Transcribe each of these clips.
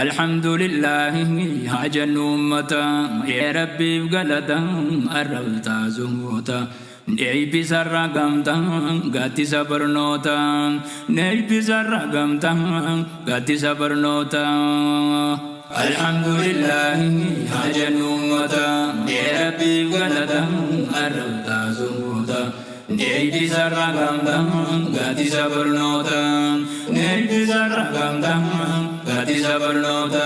Alhamdulillaahi haa jennu ummata ee Rabbiif galata arra ustaazoota eebbisarra gamta gaaddisa barnoota eebbisarra gamta gaaddisa barnoota. Alhamdulillaahi haa jennu ummata ee Rabbiif galata arra ustaazoota eebbisarra gamta gaaddisa barnoota eebbisarra gamta gaaddisa barnoota.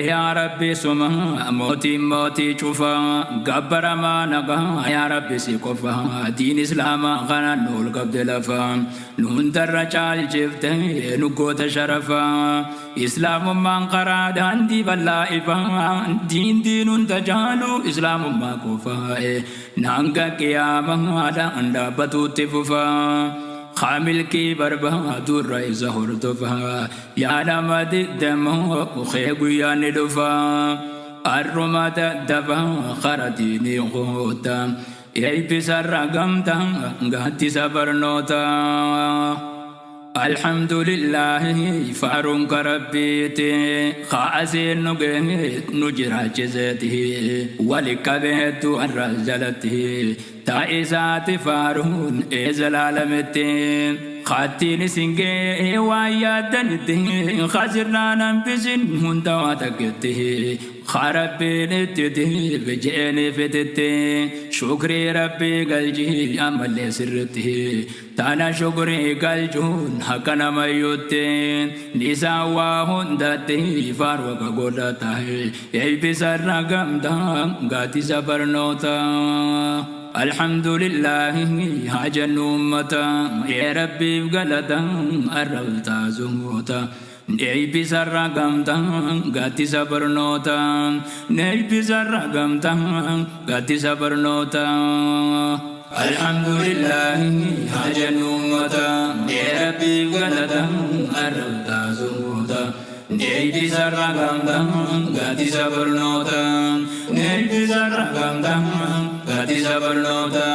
Yaa Rabbi suma mootiin mootii cufa gabbaramaa nagaa yaa Rabbi si qofa diin islaamaa kana nu ol qabde lafa nu hundarra caalchifte nu goota sharafa islaamummaan karaa daandii bal'aa ifa diin diin hunda caalu islaamummaa qofa hanga qiyaamaadhaan dhaabbatuutti fufa Kamilkii barbaadu irra isa hordofa yaa nama diddamoo kee guyyaan ni dhufa arruma daddafa kara diinii qoota eebbisarra gamta gaaddisa barnoota. Alhamdulillaahi faaruun ka Rabbiiti kaaseen nu gahee nu jiraachiseeti wali qabeettu har'as jalatti taa'isaati faaruun ee zalaalametti kaattiin isin gahee waan yaaddanitti kasirraan hambisin hunda waa takketti Rabbiin itti diibe je'eenii fititti shukrii Rabbii galchii ammallee sirritti tana shukrii galchuun akka namayyuutti nisaan waa hundatti faarwa ka godhata eebbisarra gamtaa gaaddisa barnoota. Alhamdulillaahi haa jennu ummata ee Rabbiif galata arra ustaazoota eebbisarra gamtaa gaaddisa barnoota eebbisarra gamtaa gaaddisa barnoota. Alhamdulillaahi haa jennu ummata ee Rabbiif galata arra ustaazoota eebbisarra gamtaa gaaddisa barnoota eebbisarra gamtaa gaaddisa barnoota.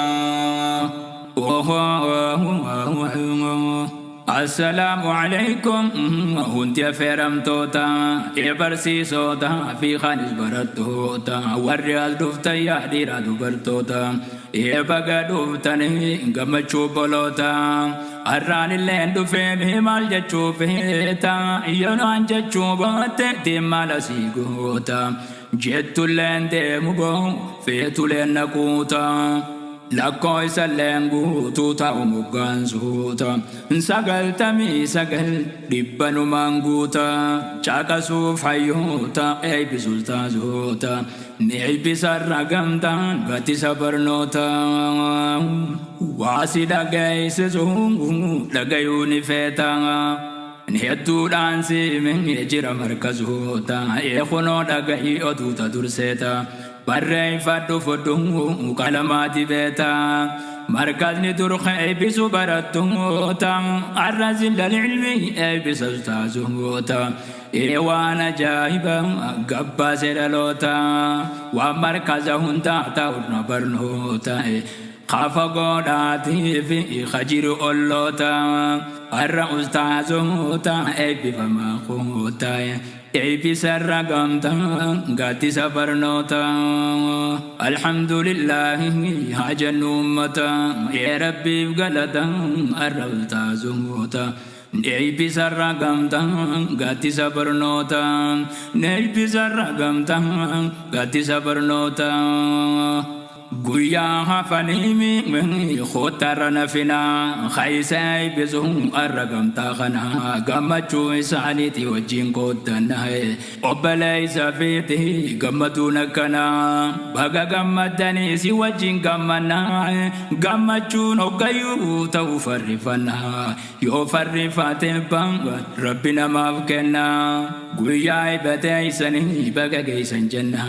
Assalaamu alaikum hundi affeeramtoota barsiisota fi kanis barattoota warri as dhuftan yaa dhiiraa dubartoota baga dhuftanii gammachuu boloota har'aan illeen dhufee maal jechuu feeta yoonaan jechuu baatte deemaa asii goota jettulleen deemu boo feetuleen naquuta. Lakkoo isalleen guutuu ta'u moggaansuuta 99 dhibbanumaan guuta caqasuuf hayyoota eebbisuus taasota eebbisarra gamtaan gaaddisa barnoota waasi dhageessisu dhagayuu ni feeta hedduudhaan siimee jira markazoota eekunoo dhagahii oduuta durseeta barreeffadhu fudhu qalamaa dibeeta markazni dur eebbisu barattoota arra zillal ilmi eebbisa ustaazoota waan ajaa'iba gabbaase dhaloota waan markaza hundaa ta'urna barnoota kafa godhaatii fi kajiru olloota har'a ustaazoota eebbifamaa koota eebbisarra gamtaa gaaddisa barnoota. Alhamdulillaahi haa jennu ummata ee Rabbiif galata arra ustaazoota eebbisarra gamtaa gaaddisa barnoota eebbisarra gamtaa gaaddisa barnoota. Guyyaa hafaniimi kootarra nafinaa kaisa eebbisu arra gamtaa kana gammachuu isaaniiti wajjin qooddanna obboleessa feeti gammaduun akkana baga gammaddanii si wajjin gammannaa gammachuun hoggayyuu ta'u farrifannaa yoo farrifate Rabbi namaaf kenna guyyaa eebbatee isanii baga geessan jenna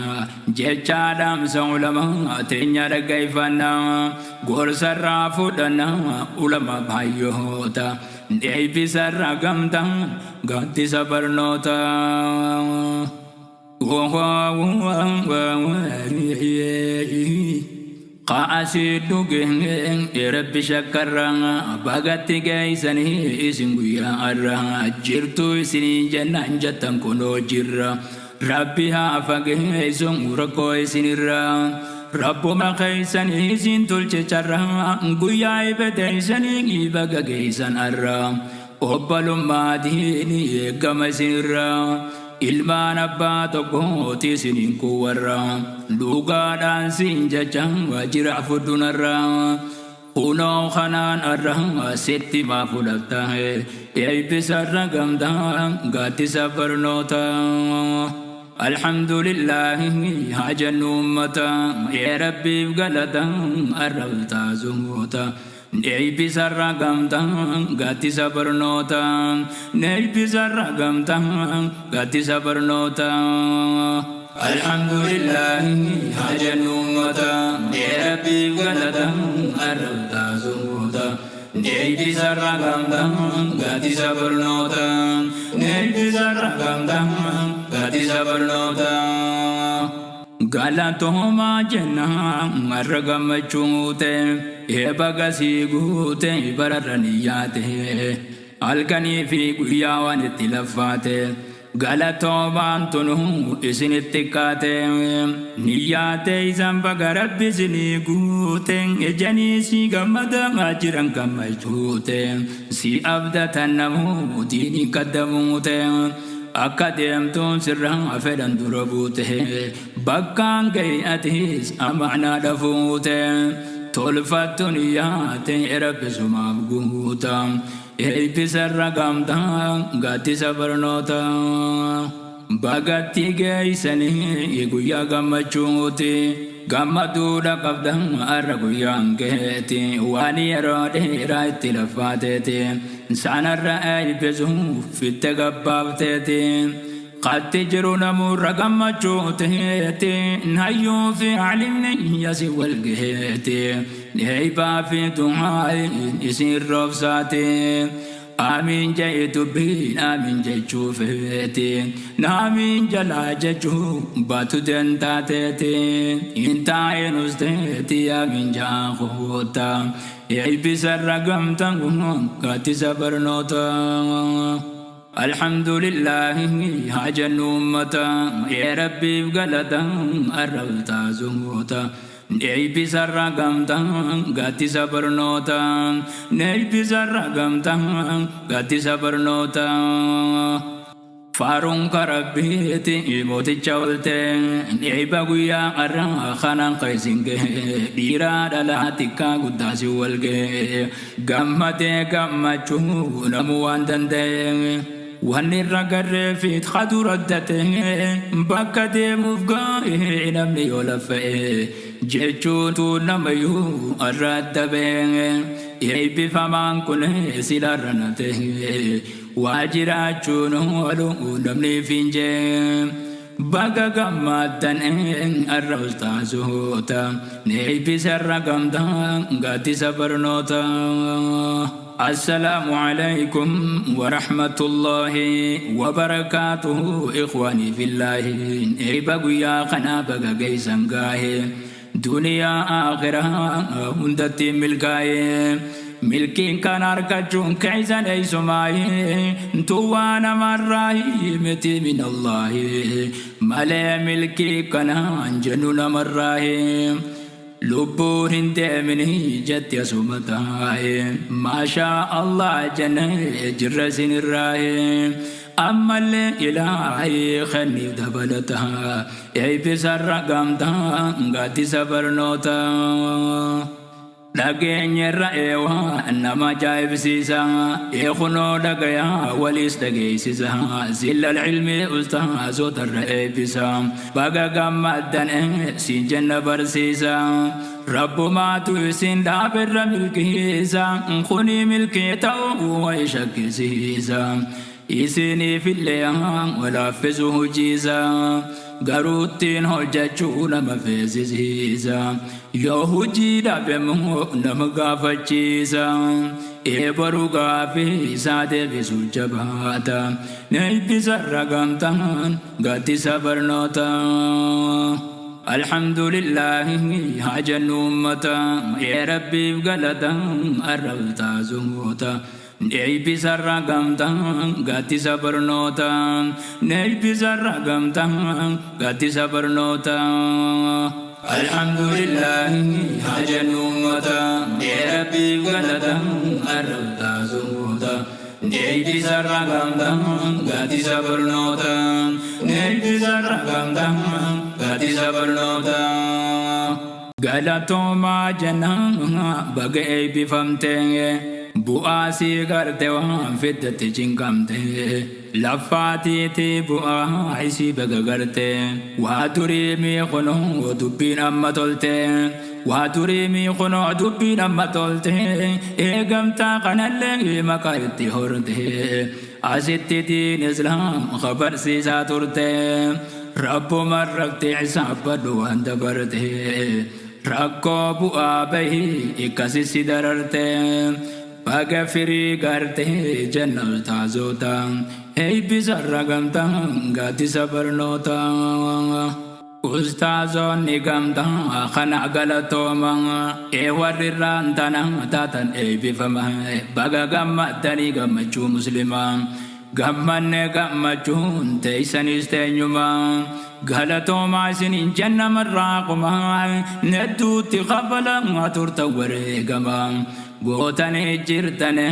jecha dhaamsa ulamaa teenya dhaggeeffannaa gorsarraa fudhannaa ulamaa baay'oota eebbisarra gamtaa gaaddisa barnoota. Ka asii dhuge Rabbi shakkarra bagatti geeysanii isin guyyaa arra jirtu isinii jennaan jettan kunoo jirra Rabbi haa fageessu rakkoo isinirra Rabbuma keeysanii isin tolche carra guyyaa ibeteeysanii baga geeysan arra Obbolummaa diinii eegama isinirra Ilmaan abbaa tokkooti isiniin kun warra Dhugaadhaan siin jecha jira fudhu narra Kunoo kanaan arra sitti maa fudhatta Eebbisarra gamtaa gaaddisa barnoota Alhamdulillaahi haa jennu ummata Ee Rabbiif galata arra ustaazoota Eebbisarra gamtaa gaaddisa barnoota Eebbisarra gamtaa gaaddisa barnoota Alhamdulillaahi haa jennu ummata Ee Rabbiif galata arra ustaazoota Eebbisarra gamtaa gaaddisa barnoota Eebbisarra gamtaa gaaddisa barnoota Galatoomaa jenna har'a gammachuu te ee baga sii guute bararra niyyaate halkanii fi guyyaa waan itti laffaate galatoomaan tunu isinitti xiqqaate niyyaate isan baga rabbi isinii guute ijanii sii gammadaa jiran gammachuute si abdatan namuu diinii kaddamuute Akka deemtuun sirraa fedhan dura buute Bakkaan gahi atis amaanaadha fuute Tolfattu niyyaa tee Rabbi sumaaf guuta Eebbisarra gamta gaaddisa barnoota Bagatti geeysanii guyyaa gammachuuti Gammaduudha qabda har'a guyyaan keeti Waan yeroo dheeraa itti laffaateeti Sanarra eebbisuuf fitte gabbaafteeti Katti jiru namurra gammachuu teeti Hayyuu fi aalimni yasi wal geheeti Eeybaa fi du'aa'iin isiin roobsaati Aamiin ja'i dubbiin aamiin jechuu feeti Naamiin jalaa jechuu baatu dantaa teeti Hin taa'in usteeti aamiin ja'aa koota Eebbisarra gamtaan gaaddisa barnoota Alhamdulillaahi haa jennu ummata Ee Rabbiif galata har'a ustaazoota Eebbisarra gamtaan gaaddisa barnoota Eebbisarra gamtaan gaaddisa barnoota Faaruun ka Rabbiiti mooticha ol ta'e Eebba guyyaa har'aa kanaan ka isin gahe Dhiiraa dhalaa xiqqaa guddaa si wal gahe Gammadee gammachuu namuu waan danda'e Wanni irra garree fi ka dura date Bakka deemuuf ga'e namni yoo laffa'e Jechuutu namayyuu har'a adda ba'e Eebbifamaan kun silaarra na ta'e Waa jiraachuun oolu namni fiinjee Baga gammaddan har'a ustaazoota Eebbisarra gamtaa gaaddisa barnoota Assalaamu alaykum warahmatullaahi wabarakaatuhu ikhwaanii fillaahi Eebba guyyaa kanaa baga geessan gaahe Duniyaa aakhiraa hundatti milkaa'e Milkiin kan argachuun keessan eessumaayi Tuwwaa namarraahi miti minallaahi Malee milkii kanaan jennu namarraahi Lubbuun hin deemini jetti asuma taa'i Maashaa Allah jennee jirra isinirraahi Ammallee ilaahii kenniif dabalata Eebbisarra gamtaa gaaddisa barnoota Dhageenyerra eewaa nama ajaa'ibsiisa Ee kunoo dhagayaa waliis dhageessisa Zillal ilmii ustaazotarra eebbisa Baga gammaddan siin jenna barsiisa Rabbumaatu isin dhaaberra milkiisa Kuni milkii ta'uu way shakkisiisa Isiniifillee laaffisu hojiisa Garuu ittiin hojjachuu nama feesisiisa Yoo hojii dhabemmoo nama gaafachiisa Ee boru gaafii isaa deebisuu jabaata Eebbisarra gamtaan gaaddisa barnootaa. Alhamdulillaahi haa jennu ummata, ee Rabbiif galata arra ustaazoota. Eebbisarra gamtaa gaaddisa barnoota. Eebbisarra gamtaa gaaddisa barnoota. Alhamdulillaahi haa jennu ummata, ee Rabbiif galata arra ustaazoota. Eebbisarra gamtaa gaaddisa barnoota. Eebbisarra gamtaa gaaddisa barnoota. Galatoomaa jennaa baga eebbifamte, bu'aa sii garte waan fiddetti cinqamte, laffaatiiti bu'aa isii baga garte. Waa durii miikunoo dubbiin amma tolte, waa durii miikunoo dubbiin amma tolte, eegamtaa kanallee maqaa itti horte, asitti diin islaam kabarsiisaa turte. Rabbuma irratti hisaabbadhu waan dabarte, rakkoo bu'aa bahii ikkasi si dararte, baga firii garte jenna ustaazoota. Eebbisarra gamtaa gaaddisa barnoota. Ustaazoonni gamtaa kana galatooma, ee warri irraan tana taatan eebbifama, baga gammaddanii gammachuu muslimaa. Gammanne gammachuun teessanis teenyuma, galatoomaa isiniin jenna marraa kuma hedduutti kafalaa turtan wareegama, gootanii jirtane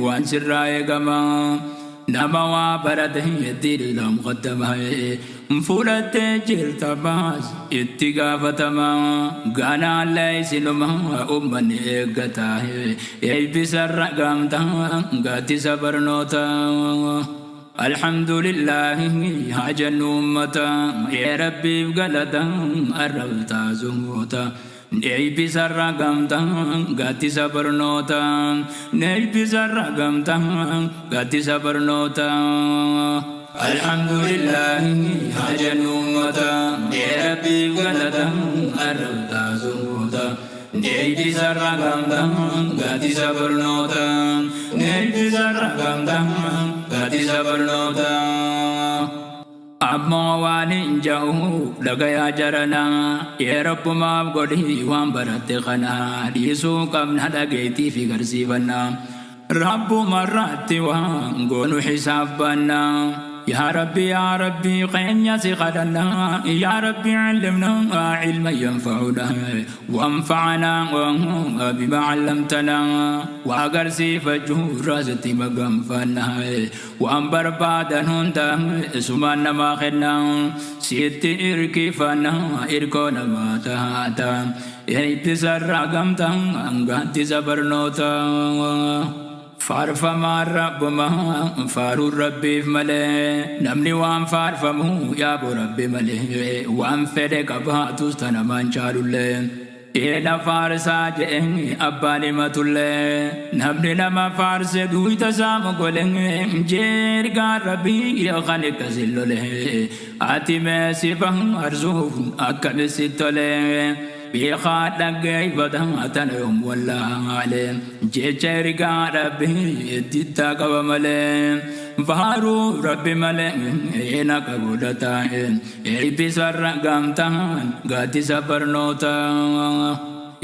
waan sirraa eegama. Nama waa barate diin muqaddama, fudhattee jirta baas itti gaafatama, ganaallee isinuma ummanni eeggata. Eebbisarra gamtaa gaaddisa barnoota. Alhamdulillaahi haa jennu ummata, ee Rabbiif galata arra ustaazoota. Eebbisarra gamtaa gaaddisa barnoota. Eebbisarra gamtaa gaaddisa barnoota. Alhamdulillaahi haa jennu ummata, ee Rabbiif galata arra ustaazoota. Eebbisarra gamtaa gaaddisa barnoota. Eebbisarra gamtaa gaaddisa barnoota. Ammoo waan hin ja'u dhagayaa jaranaa, ee Rabbumaaf godhii waan baratte kana dhiisuu qabna dhageettii fi garsiifannaa. Rabbumarratti waan goonu hisaabbanna. Yaa Rabbi, yaa Rabbi keenya si kadhanna. Yaa Rabbi علمنا علما ينفعنا وانفعنا بما علمتنا. Waa agarsiifachuu raasitti maganfanna, waan barbaadan hunda sumaan namaa kenna, sitti irkifanna irkoo namaa taata. Eebbisarra gamtaa gaaddisa barnoota. Faarfamaan Rabbuma, faaruun Rabbiif malee, namni waan faarfamu yaabu Rabbi malee, waan fedhe qabaatus tanamaan caalullee. Eena faarsaa je'e abbaan himatullee, namni nama faarse duuyta isaa mogole, jeergaan Rabbii kan akkasin lole, ati mee si faarsuun akkamitti tole? Beekaa dhaggeeffata tana yoom wallaale, jecha ergaa Rabbii itti qaba malee, faaruu Rabbi malee eena qabu taa'e. Eebbisarra gamtaan gaaddisa barnoota.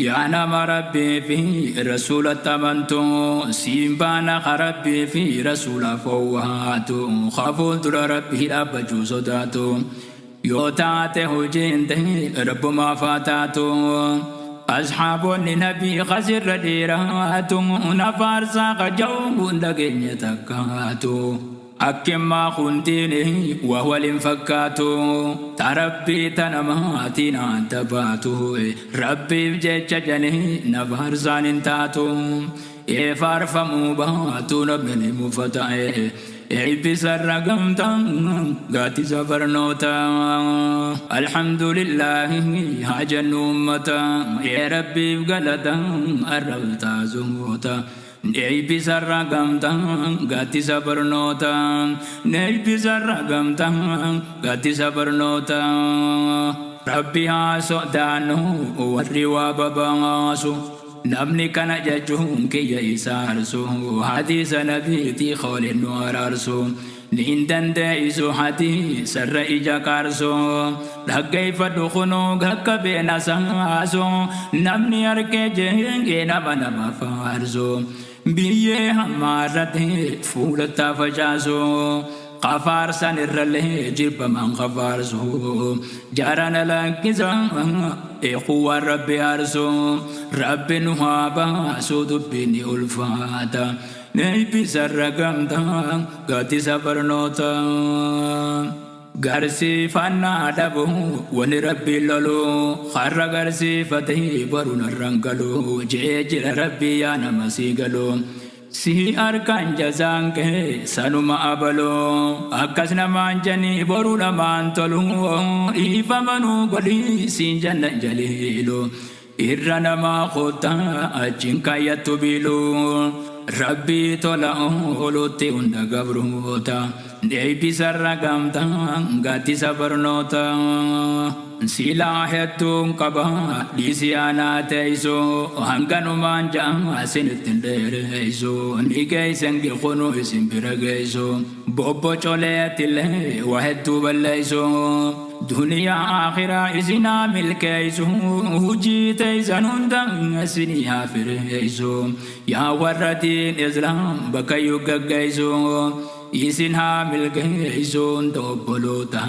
Yaa nama Rabbii fi rasuulatti amantu, siin baana Rabbii fi rasuulaaf owwaatu, fuuldura Rabbii dhaabbachuu sodaatu, yoo taate hojiin ta'e Rabbumaaf haa taatu. Asxaabonni nabii kasirra dheeraatu, na faarsaa qaja'u dhageenya takkaatu. Akkimaa kuntiin waa waliin fakkaatu, ta Rabbii ta namaatiin adda baatu, Rabbiif jecha janii na faarsaan hin taatu. Ee faarfamuu baatu namni ni mufata. Eebbisarra gamtaan gaaddisa barnoota. Alhamdulillaahi haa jennu ummata, ee Rabbiif galata arra ustaazoota. Eebbisarra gamtaan gaaddisa barnoota. Eebbisarra gamtaan gaaddisa barnoota. Rabbi haa sodaannu warri waa babaasu. Namni kana jechuun kiyya isa aarsu, hadiisa nabiitii qooliin nu araarsu. Niin dandeeysu hadiisarra ija qaarsu. Dhaggeeyfadhu kunoo gaqqabeen asaasu. Namni arkee jeengee nama nama faarsu. Biyyee hammaarratti fuulatti facaasu. Qafaarsan irrallee jirbaman qafaarsu. Jaarana lakkisa eekuwwan Rabbi aarsu. Rabbi nu haa baasu dubbiin ni ulfaata. Eebbisarra gamtaa gaaddisa barnoota. Garsiifannaa dhabu wani Rabbi lolu har'a garsiifatee baru narraan galu jee jira Rabbi yaa nama sii galu. Si harkaan jazaan kee sanuma abalu akkas namaan janii boru namaan tolu dhiifamanuu godhii siin janna jaliilu. Irra namaa kottaa achiin kaayyattu biilu. Rabbii tola oolutti hunda gabroota. Eebbisarra gamtaa gaaddisa barnoota. Silaa hedduun qaba dhiisii aanaa teessu hanganumaan ja'a isinitti hin dheeressu. Ni geessan kunu isin bira geessu. Bobbocoleetillee waa hedduu balleessu. Duniyaa akhiraa isinaa milkeessu. Hojii teessan hunda isinii haa fireessu. Yaa warra diin islaam bakkayyuu gaggeessu. Isin haa milkeessuun obboloota.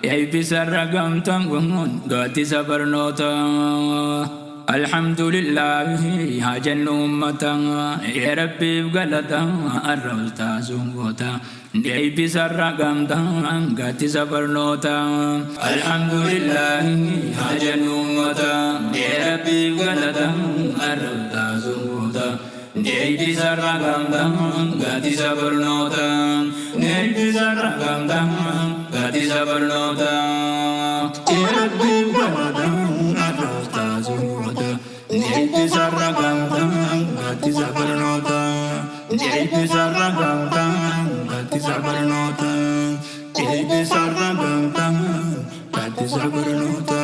Eebbisarra gamtaan gaaddisa barnoota. Alhamdulillahi haa jennu ummata. Ee Rabbiif galata arra ustaazoota. Eebbisarra gamtaan gaaddisa barnoota. Alhamdulillahi haa jennu ummata. Ee Rabbiif galata arra ustaazoota. Eebbisarra gamtaan gaaddisa barnoota. Eebbisarra gamtaan gaaddisa barnoota. Ee Rabbiif galata arra ustaazoota. Eebbisarra gamtaan gaaddisa barnoota. Eebbisarra gamtaan gaaddisa barnoota. Eebbisarra gamtaan gaaddisa barnoota.